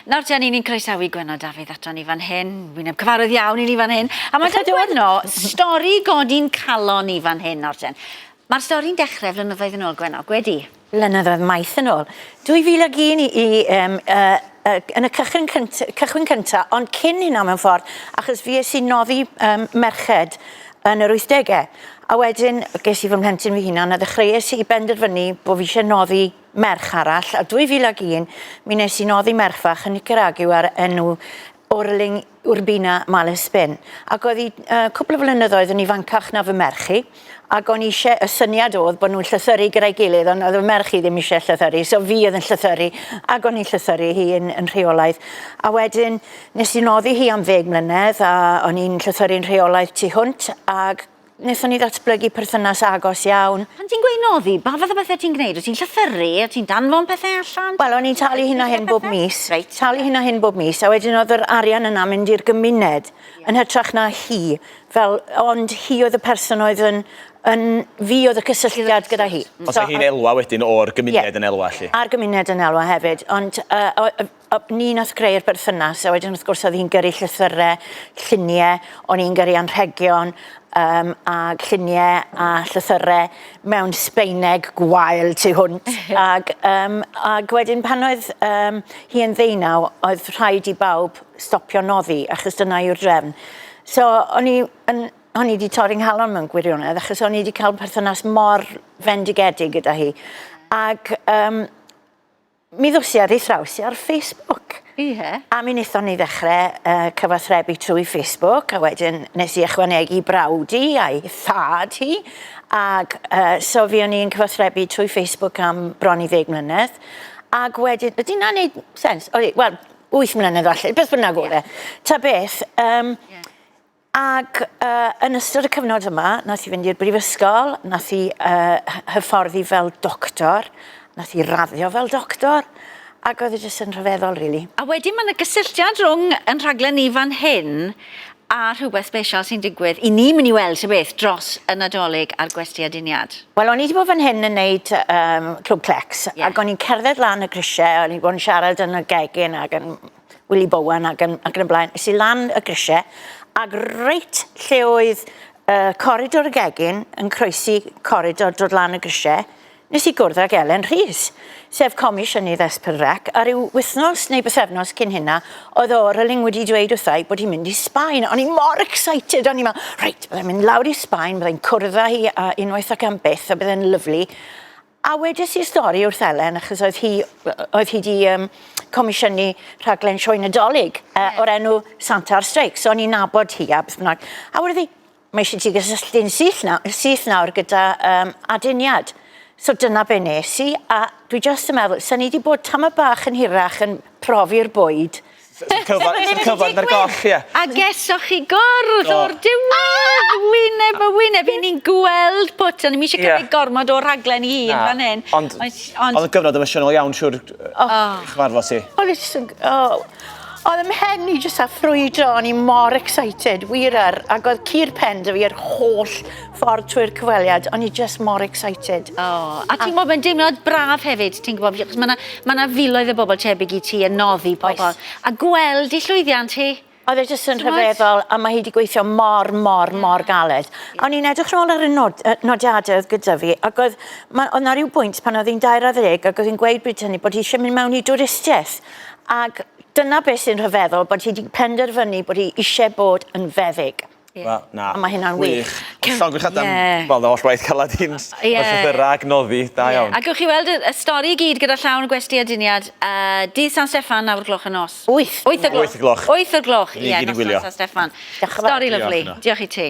Nawr te, ni'n croesawu Gwenno Dafydd ato ni fan hyn. Wyneb cyfarwydd iawn i ni fan hyn. A mae 'da Gwenno stori godi'n calon i fan hyn nawr ten. Mae'r stori'n dechrau flynyddoedd yn ôl, Gwenno, gwedi? Blynyddoedd maith yn ôl. 2001 i, i um, uh, uh, yn y cychwyn, cynt, cychwyn cynta, ond cyn hynna mewn ffordd, achos fi es i noddi merched yn yr 80au. A wedyn ges i fy mhlentyn fy hunan a ddechreuais i benderfynu bod fi eisiau noddi merch arall, a 2001 mi wnes i noddi merch fach yn Nicaragua ar enw Orling Urbina Malespin. Ac oedd hi cwpl o flynyddoedd yn ifancach na fy merch i, ac o'n i eisiau, y syniad oedd bod nhw'n llythyru gyda'i gilydd, ond oedd fy merch i ddim eisiau llythyru, so fi oedd yn llythyru, ac o'n i'n llythyru hi yn rheolaidd. A wedyn nes i noddi hi am 10 mlynedd, a o'n i'n llythyru'n rheolaidd tu hwnt, ac Wnaethon ni ddatblygu perthynas agos iawn. Pan ti'n gweud noddi, ba fath o bethe ti'n gwneud? Wyt ti'n llythyru? Wyt ti'n danfon pethe allan? Wel, o'n i'n talu hyn a hyn bob mis. Reit. Talu hyn a hyn bob mis, a wedyn oedd yr arian yna mynd i'r gymuned yn hytrach na hi. Fel, ond hi oedd y person oedd yn, yn, fi oedd y cysylltiad gyda hi. Ond so hi'n elwa wedyn o'r gymuned yn elwa, 'lly? A'r gymuned yn elwa hefyd, ond yy Ni nath greu'r berthynas a wedyn wrth gwrs oedd hi'n gyrru llythyre, llunie, o'n i'n gyrru anrhegion um, a llunie a llythyre mewn Sbaeneg gwael tu hwnt. Ag, um, ag wedyn pan oedd um, hi yn ddeunaw, oedd rhaid i bawb stopio noddi, achos dyna yw'r drefn. So o'n i yn o'n i wedi torri nghalon mewn gwirionedd, achos o'n i wedi cael perthynas mor fendigedig gyda hi. Ac um, Mi ddos i ar ei thraws i ar Facebook. Ie. A mi wnaethon ni ddechrau cyfathrebu trwy Facebook, a wedyn nes i ychwanegu brawd i a'i thad hi, ac so fuon ni'n cyfathrebu trwy Facebook am bron i 10 mlynedd, ac wedyn, ydy hynna'n neud sens? Odi, wel, 8 mlynedd falle, beth bynnag oedd e. Ta beth, um, Ac yn ystod y cyfnod yma, nath hi fynd i'r brifysgol, nath hi hyfforddi fel doctor, nath hi raddio fel doctor, ac oedd e jyst yn rhyfeddol, rili. A wedyn ma' 'na gysylltiad rhwng 'yn rhaglen ni fan hyn a rhywbeth sbesial sy'n digwydd i ni mynd i weld ta beth dros y Nadolig a'r Gwesty Aduniad. Wel, o'n i 'di bod fan hyn yn neud yym Clwb Clecs, ac o'n i'n cerdded lan y grisie, o'n i 'di bod yn siarad yn y gegin ac yn Willie Bowen ac yn, ac yn y blaen. Es i lan y grisiau, ac reit lle oedd coridor y gegin yn croesi coridor dod lan y grisiau, nes i gwrdd ag Elen Rhys, sef comisiynydd S4C, a rhyw wythnos neu bythefnos cyn hynna, oedd Orling wedi dweud wrtha i bod hi'n mynd i Sbaen. O'n i mor excited, o'n i'n meddwl, reit, byddai'n mynd lawr i Sbaen, byddai'n cwrdd â hi a unwaith ac am byth, a byddai'n lyfli. A wedes i'r stori wrth Elen achos oedd hi oedd hi 'di yym comisiynu rhaglen sioe Nadolig o'r enw Santa ar Streic so o'n i'n nabod hi a beth bynnag. A wedodd hi, mae eisiau ti gysylltu'n syth nawr, syth nawr gyda yym aduniad. So dyna be nes i a dwi jyst yn meddwl, 'sen i 'di bod tamed bach yn hirach yn profi'r bwyd, Cyfan ar goll, ie. A gesoch chi gwrdd o'r diwedd, wyneb y wyneb, i ni'n gweld pwt, o'n i'm eisiau cymryd gormod o'r rhaglen i hun fan hyn. Ond, ond oedd gyfnod emosiynol iawn siwr chyfarfod ti. Oedd e jyst yn, oh, oedd 'y mhen i jyst a ffrwydro, o'n i mor excited, wir yr, ac oedd cur pen 'da fi yr holl ffordd trwy'r cyfweliad, o'n i just mor excited. Oh, a ti'n gwybod, mae'n deimlad braf hefyd, ti'n gwybod, achos mae yna ma 'na filoedd o bobl tebyg i ti yn noddi pobl, Oes. a gweld ei llwyddiant hi. Oedd e jyst yn rhyfeddol, a mae hi wedi gweithio mor, mor, mor galed. O'n i'n edrych nôl ar y nod, nodiadau oedd gyda fi, ac oedd, ma, oedd 'na ryw bwynt pan oedd hi'n 20 ac oedd hi'n gweud bryd hynny bod hi eisiau mynd mewn i dwristiaeth. Ac dyna beth sy'n rhyfeddol, bod hi wedi penderfynu bod hi eisiau bod yn feddyg. Wel, na. A mae hynna'n wych. Wych. Llongyfarchiadau am, wel, holl waith caled hi'n llythyrau ac noddi, da iawn. A gewch chi weld y stori i gyd gyda llawn gwesty aduniad dydd San Steffan, 9 o'r gloch y nos. 8. 8 o'r gloch. 8 o'r gloch. 8 o'r gloch, ie, noson San Steffan. Stori lyfli. Diolch i ti.